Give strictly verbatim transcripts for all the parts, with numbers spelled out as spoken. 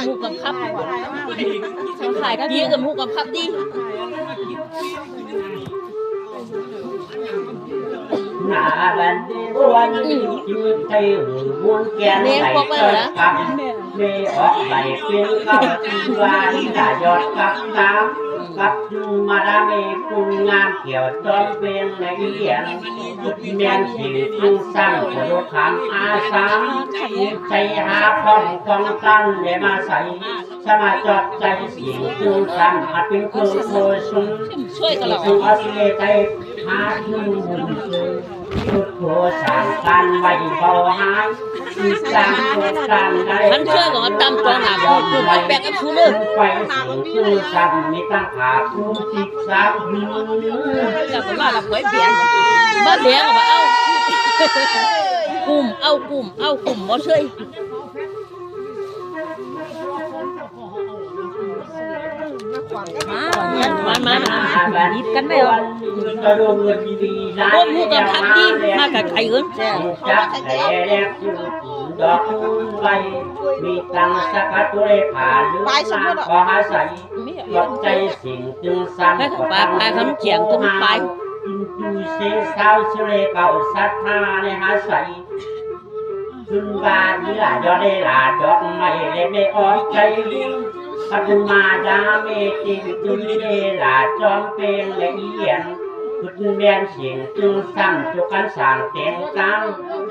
หมูกับผัก ขายกันดีกับหมูกับผักดี นาบันวันนี้คือไทยหรือบุญแก่น แม่บอกว่าเหรอ ไหลเกิดกำ ไม่ออกไหลเป็นกำ ที่ว่าที่จะยอดกับน้ำ กับจุ่มมาดาเมคุณงามเกี่ยวจอมเป็นในเอียน แม่นสิ่งซึ่งสร้างประโยชน์ทางอาสา ใช้หาของของท่านได้มาใส่ สมาจอดใจสิ่งซึ่งสร้างมาเป็นเครื่องโพธิ์สูง ช่วยกันเหรอ สิ่งซึ่งออสเตรเลียใจหาชื่อบุญ พุทโธสร้างการไว้เบาหาย สร้างโครงการได้ คันช่วยก็มาตามตัวหนา ผู้ผู้ไปแบกกับผู้เลิก ไปสู่ชื่อสั่งมีตั้งหาผู้ศึกษา อย่าไปว่าเราเผยเปลี่ยน บ่เปลี่ยนก็บ่เอา กลุ่มเอากลุ่มเอากลุ่มบ่ช่วย มา มา มา มา หยิบกันได้เหรอ ก้มหูกับพักดี มากับไก่เอิ้น จักแต่แรกดอกไม้ มีตังสกัดตัวเลยผ่าลืม ไปสมมุติ มาขออาศัย มี ขอบใจสิ่งจึงสร้าง ไปกับปลา ปลาคำเจียงตุ้มไป อินดูเซสาวเสเลเก่าศรัทธาในหาใส ขึ้นว่าเนื้อยอดได้หลาดอกไม้และไม่ออกใจลิ้น ปทุมมาดาเมติมจุลีเลหลาจอมเป็นละเอียด พุทธแม่นเสียงจึงสั่งจุกันสร้างเต็งตาม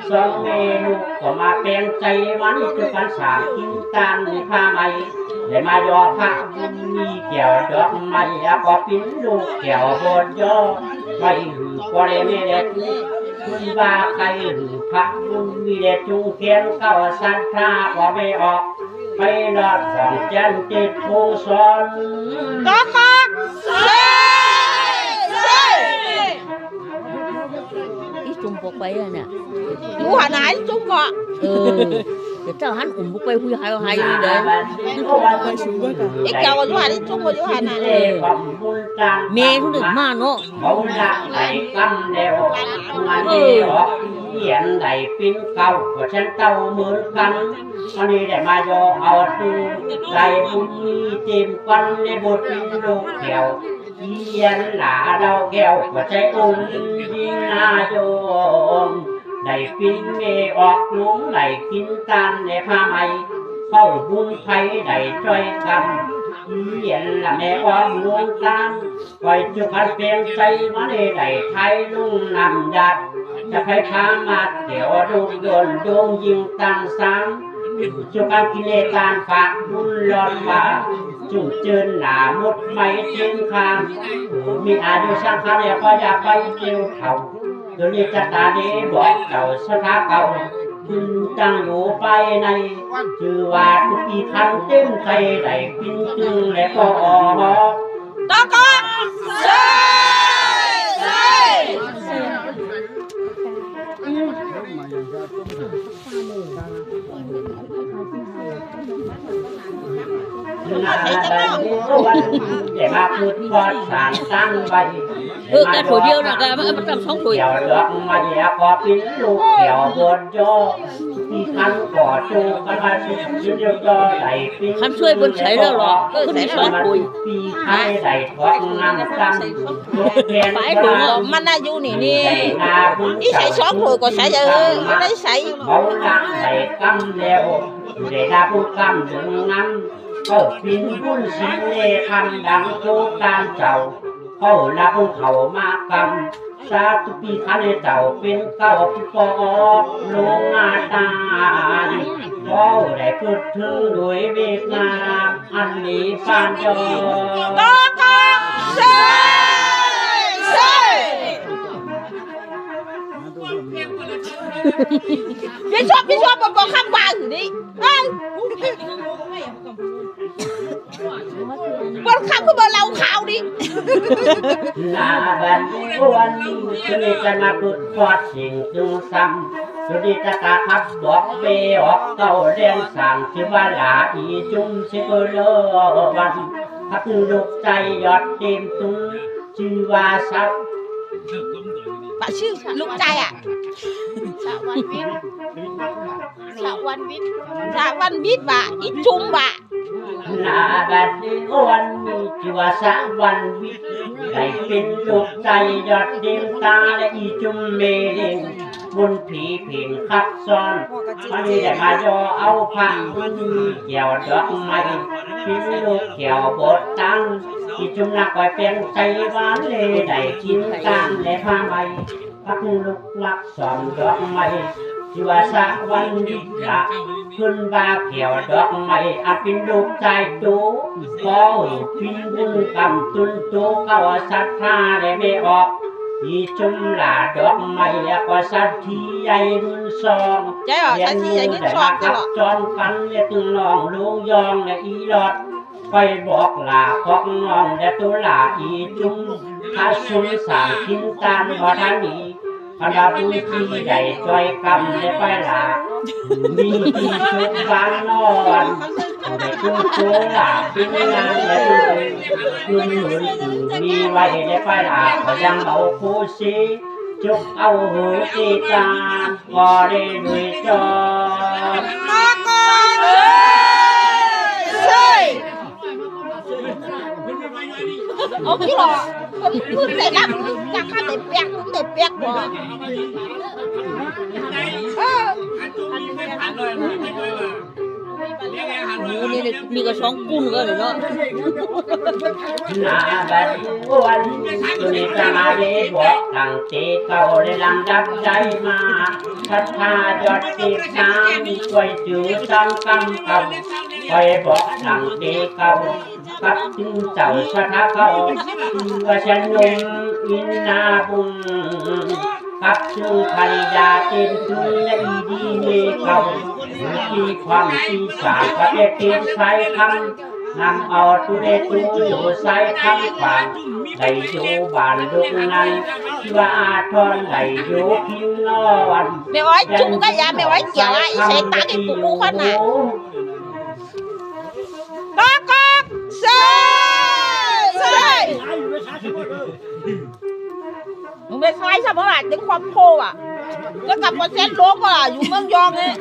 สองเมลูกก็มาแปลงใจวันจุกันสร้างกินตานผ้าไหม และมายอพระบุญมีแก้วดอกไม้ แล้วก็ปิ้นลูกแก้วโหดยอ ไว้หือก็เลยไม่ได้ คุณว่าใครหรือพระบุญมีแด่จุงเขียนเก้าศรัทธาก็ไม่ออก ไปรอดของแจ้งเจ็ดผู้สอน ก็ก็เซ่เซ่ อีจุ่มปกไปอะเนี่ย อยู่หันไหนจุ่มก็ เออ เดี๋ยวเจ้าหันอุ้มปกไปหุยหายหายอยู่เด้อ อีเจ้าก็อยู่หันจุ่มก็อยู่หันน่ะ เออ เมย์ทุกเดือนมาเนาะ เขาละไหลกำแล้ว มันได้ออกเขียนได้ปิ้นเก่า ก็ฉันเต้าเหมือนกัน อันนี้ได้มาโยเอาตู้ใจบุญมีเต็มกันในบทปิ้นลูกแก้ว เขียนหลาดาวแก้ว ก็ใจองค์ยิงนาโยม ได้ปิ้นเมย์ออกลุงได้กินตานในผ้าไหม เข้าบุญไฟได้จ้อยกัน เขียนละแม่ออกลุงตาน ปล่อยจุพันเปลี่ยนใจมาในได้ไทยลุงนำยัด จะไผพามาเกี่ยวดุงโดนดวงยิงตังสาม จุพันกิเลสตานฝากบุญรอดฟ้า จุ่มเจินหนามุดไม่เจินคาง ผู้มีอายุสังขารแล้วก็อย่าไปเตียวเฒ่า โดยนี้จะตาดีบอกเจ้าสถาเก่า คุณตั้งอยู่ไปใน ชื่อว่าทุกปีคันเต็มใจได้กินตึงและก็ออก ก็ก็เซ่เซ่ เออ แค่ถ้วยเดียวนะ ก็เอามาตั้งสองถ้วย เดี๋ยวดอกไม้ก็เป็นลูกแก้วบนยอด ที่คันก่อโจกันมาสิบเดียวก็ได้ปี คันช่วยบนใช้แล้วเหรอ เออ ใช้แล้ว สองถ้วย ปีให้ได้ทองนำซ้ำ ไปถ้วยเดียว มันน่าอยู่นี่นี่ อีใช้สองถ้วยก็ใช้เออ ไม่ได้ใช้ เขาละได้กำแล้ว ได้รับผู้กำถึงนั้น ก็เป็นบุญสินเลคำดังโตตามเจ้า เขาละผู้เขามากำ สาธุปีคันเจ้าเป็นเก้าผู้ปอกลงมาตาน เขาได้พูดถึงโดยเวทนาอันมีปานยอ ก็ก็เซ่เซ่ พี่ชอบ พี่ชอบ บอกคำว่าอยู่นี่ เอ้ย เปิ้นขับคือบ่เล่าข่าวนี่ ลาบันวันนี้คือจะมาพูดพอดสิ่งจุงซ้ำ สุริตะกะขับบอกเบออกเต้าเลี้ยงสาม ชื่อว่าลาอีจุ่มสิบโลวัน พักลูกใจยอดเต็มตุ้ง ชื่อว่าสัก ปะชื่อลูกใจอะ สะวันวิทย์ สะวันวิทย์ สะวันวิทย์ว่ะ อีจุ่มว่ะ อาบัดนี้วันนี้ชื่อว่าสะวันวิทย์ ได้เป็นลูกชายยอดเด่นตาและอีจุมเมเลง บุญผีเพ่งคับซ้อน วันนี้ได้มาย่อเอาพระบุญมีแก้วดอกไม้ เป็นลูกแก้วโบสถ์ตัง อีจุมนักคอยเปลี่ยนใจหวานเลย ได้กินตามและผ้าใหม่ พักลูกหลักสองดอกไม้ ชื่อว่าสะวันวิทย์ละ ขึ้นว่าแก้วดอกไม้ อันเป็นลูกชายโต ขอให้พินบุญกำตุนโต เขาศรัทธาและไม่ออก อีจุมหลาดอกไม้ แล้วก็สัตว์ที่ใหญ่รุ่นสอง ใช่เหรอ สัตว์ที่ใหญ่รุ่นสอง เรียนรู้ได้มาขับจองกัน และตึงน้องลุงยองและอีหลอด ไปบอกหลาบอกน้องและตัวหลาอีจุม ถ้าสุนสารกินตามบ่ทันนี้ คณะผู้ที่ได้จ้อยกำและไปหลา มีที่สุขบ้านนอน ได้ตุ้งตัวหลาปิ้งงานและตุ้งคุณหนุนถึงมีไว้และไปหลา ก็ยังเอาผู้ซีจุกเอาหูตีตา บ่ได้ลุยจอด เอาพี่หรอ คนพูดใส่น้ำ อยากข้าเด็ดเปียก เด็ดเปียกบ่ เออ หมูนี่มีกระสองกุนก็เลยเนาะ นาบัดวันนี้จะมาได้บอกตั้งแต่เก่าและลำดับใจมา ศรัทธายอดติดตาม ช่วยจื้อสร้างกำเก่า คอยบอกตั้งแต่เก่า กับตึงเจ้าศรัทธาเขา ว่าฉันหนุ่มอินนาบุญ กับตึงภรรยาเต็มทุนและอีดีเมเขา ที่ความที่สามประเภทเป็นสายคำ นำเอาตุเรตุอยู่สายคำขวาง ได้อยู่บ้านลูกนั้น ที่ว่าอาทรได้อยู่พิงนอน แม่อ้อยจุ่มก็อย่า แม่อ้อยเกี่ยวอ่ะ อีใส่ตาไอ้ปุ๊กคนน่ะ ก๊อกก๊อก เซ่ย เซ่ย มึงไปขายซะบ่ล่ะ ถึงครอบครัวอ่ะ ก็กลับมาเซ็ตโลกอ่ะ อยู่เมืองยองเนี่ย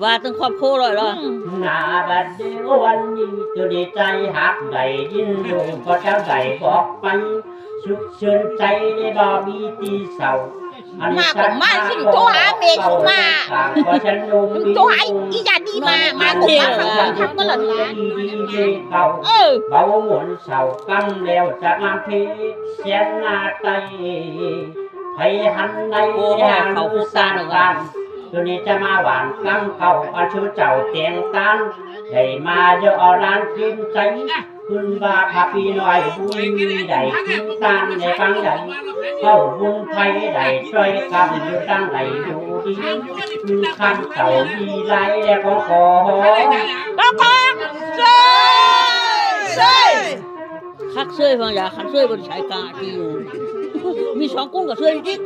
ว่าถึงครอบครัวเลยเหรอ อืม นาบัดเดียววันนี้ ตัวดีใจหักได้ยินอยู่ ก็จะได้บอกไป สุขเชิญใจได้บ่มีที่เศร้า มาก็มาสิ โทรหาแม่กูมา โทรหาอีหยาดีมา มาก็มา เออ เบาหมอนเศร้ากำแล้วจะมาเพชรเสียงหน้าไต ไผหันใน โอ้โห หา เขา ลูกสร้างบ้าน ตัวนี้จะมาหวานกำเขา อันชูเจ้าเตียงตาน ได้มาเยอะเอาล้านขึ้นใจ คุณว่าพระพี่น้อยบุญได้กินตามในฟังใด เข้าบุญไทยได้ช่วยกำอยู่ตั้งไหนอยู่ดี คือคำเก่ามีหลายแล้วก็ขอ แล้วก็เซ่ย เซ่ย คักเซ่ยฟังอย่า คักเซ่ยบนสายกาที่อยู่ มีสองกุ้งกับเซ่ยจริง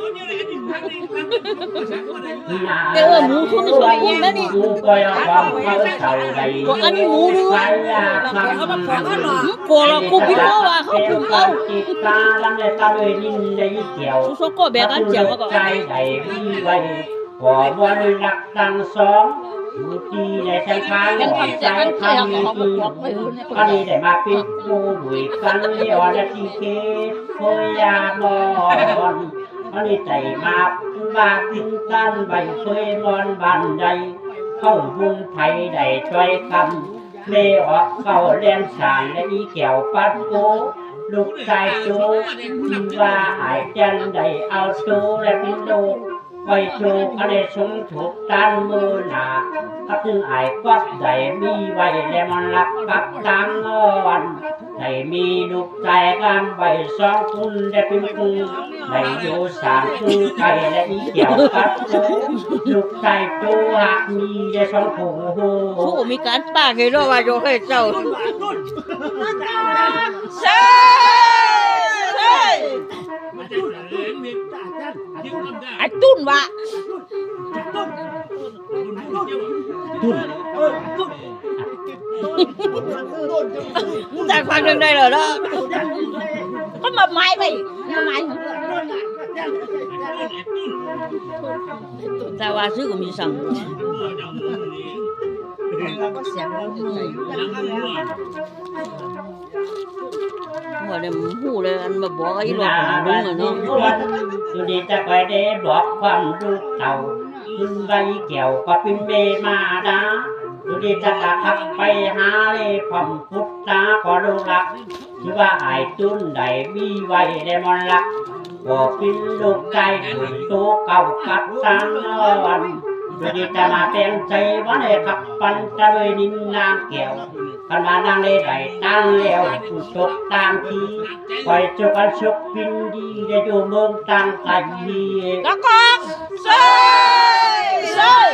แต่ว่าหมูทุนนี่สองคนนะนี่ ก็อันนี้หมูนึง เอามาของกันเหรอ หมูโกะเหรอ กูพิดว่าเขาปลูกเอา หมูสองก็แบ่งกันแจกมาก่อน ก็บ่ได้รักตั้งสอง อยู่ที่ในสายทาง เป็นคำแจกกันแจกของบอกไปเลย ก็นี่ได้มาเป็นผู้ลุยกัน เรียกว่านาทีเกต โคยามอน อันนี้ใจมาว่ากินกันใบเคยนอนบ้านใด เข้าบุญไผได้ช่วยกัน เลออกเข้าเล่นสารและอีแก้วปัดโก ลูกชายโต ที่ว่าอายจันได้เอาโตและเป็นโลก ไปโตก็ได้สมทบต้านมือหนา ก็ถึงอายก๊อกได้มีไว้และมันรับกับตามนอน ได้มีลูก จ่ายกำไว้สองคนและเป็นคู่ ได้อยู่สามคู่ ไก่และอีเกี่ยวกับคู่ ลูกชายตัวหักมีได้สองคู่ ผู้มีการปากให้รอดว่าโยให้เจ้า เซ่ย เซ่ย ไอ้ตุ้นวะ ตุ้น ตุ้น แต่ฟังเรื่องใดเหรอเนาะ ก็มาไม้ไป มาไม้ แต่ว่าซื้อก็มีสั่ง หัวเลยมันหูเลย อันมาบอกไอ้หลอกมันรู้เหมือนเนาะ สุดีจะคอยได้บอกความรู้เต่า ขึ้นใบแก้วก็เป็นเมมาดา สุดีจะกลับไปหาเลยความพุทธาขอลูกหลัก ชื่อว่าอ้ายตุ้นได้มีไว้ได้มนต์รัก ก็เป็นลูกชายผู้โตเก่ากับสางนอน สุดีจะมาแต่งใจวันให้ขับปันจะเลยนินนางแก้ว คันว่านางได้ได้ตังแล้ว ผู้ตกต่างที่ คอยจกกันสุขกินดี ได้อยู่เมืองต่างไกล แล้วก็ เซ่ย เซ่ย